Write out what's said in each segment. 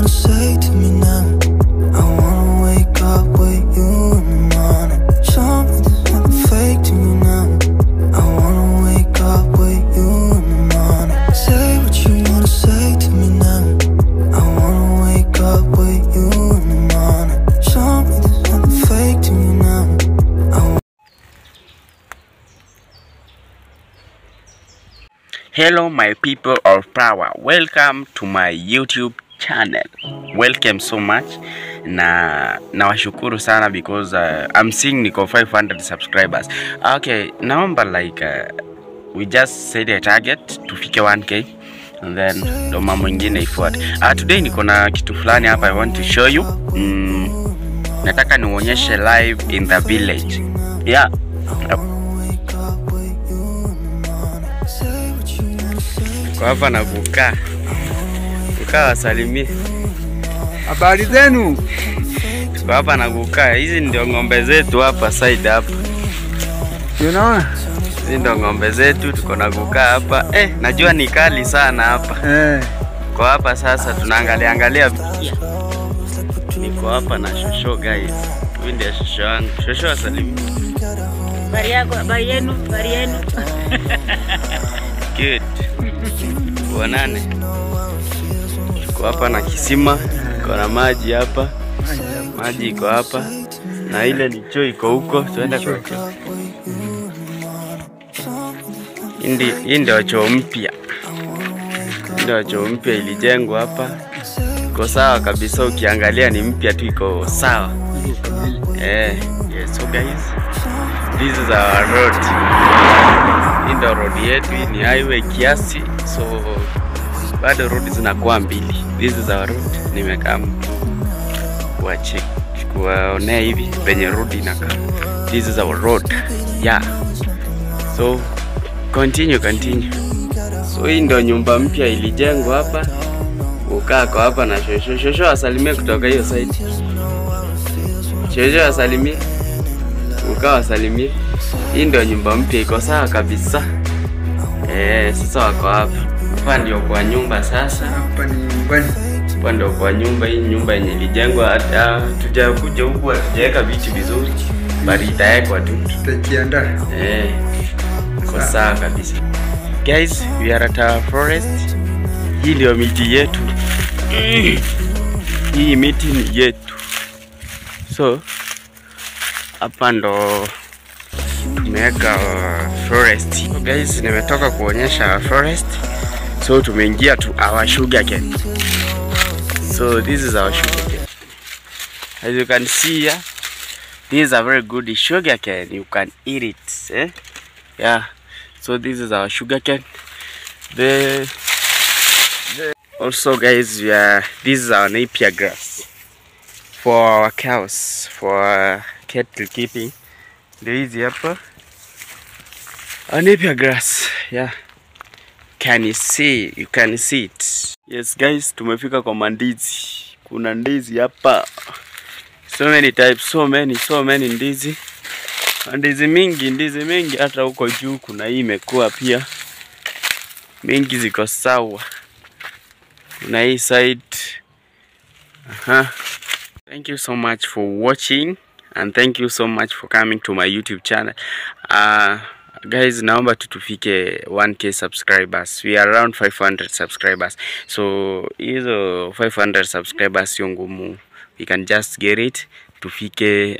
wanna say to me now? I wanna wake up with you in the morning. Show me there's nothing fake to me now. I wanna wake up with you in the morning. Say what you wanna say to me now. I wanna wake up with you in the morning. Show me there's nothing fake to me now. Hello my people of power, welcome to my YouTube channel. Welcome so much. Na washukuru sana because I'm seeing niko 500 subscribers. Okay, naomba like we just set a target tufike 1k and then ndo mambo mengine ifuate. Today niko na kitu fulani hapa I want to show you. Nataka nionyeshe live in the village. Yeah. Kwa hapa na kukaa wasalimie. Habari zenu? Kwa hapa na kukaa. Hizi ndio ng'ombe zetu hapa side hapa. Unaona? Hizi ndio ng'ombe zetu tuko na kukaa hapa. Najua ni kali sana hapa. Kwa hapa sasa tunaangalia. Niko hapa na Shosho guys. Huyu ndiye Shosho wangu. Shosho wasalimie. Habari yenu. Good. Wanane. Kwa hapa na kisima, kuna maji hapa. Maji iko hapa. Na ile ni choo iko huko, tuenda kwa choo. Hii ndio choo mpya. Ndio choo mpya ilijengwa hapa. Iko sawa kabisa, ukiangalia ni mpya tu, iko sawa. Yes, so guys, this is our road. Hii ndio road yetu, ni highway kiasi, so bado road zinakuwa mbili. This is our road. Nimekaa kuwaonea hivi penye road inakaa. This is our road. Yeah. So continue. So hii ndio nyumba mpya ilijengwa hapa. Ukaa kwa hapa na Shosho wasalimie kutoka hiyo side. Shosho wasalimie. Ukaa wasalimie. Hii ndio nyumba mpya, iko sawa kabisa. Sasa wako hapa. Hapa ndio kwa nyumba sasa. Hapa ni nyumbani. Hapa ndio kwa nyumba. Hii nyumba yenye ilijengwa, hata tujakuja huku hatujaweka vitu vizuri. Bali itawekwa tu. Tutajiandaa. Iko sawa kabisa. Guys, we are at our forest. Hii ndio miti yetu. Hii miti ni yetu. So hapa ndo tumeweka forest. So guys, nimetoka kuonyesha forest. So tumeingia to our sugarcane. So this is our sugarcane. As you can see here, this is a very good sugarcane. You can eat it. Yeah. So this is our sugarcane. Also guys, this is our napier grass for our cows, for cattle keeping. There is hapa a napier grass. Yeah, you can see it. Yes guys, tumefika kwa mandizi. Kuna ndizi hapa, so many types, so many ndizi. Ndizi mingi hata huko juu kuna hii imekuwa pia. Mingi ziko sawa. Kuna hii side. Thank you so much for watching and thank you so much for coming to my YouTube channel. Guys, naomba tufike 1k subscribers. We are around 500 subscribers. So hizo 500 subscribers sio ngumu. We can just get it tufike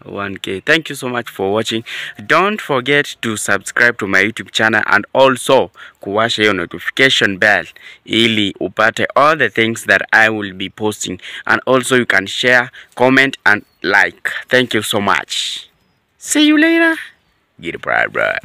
1k. Thank you so much for watching. Don't forget to subscribe to my YouTube channel and also kuwasha hiyo notification bell ili upate all the things that I will be posting, and also you can share, comment and like. Thank you so much. See you later. Get it, bye.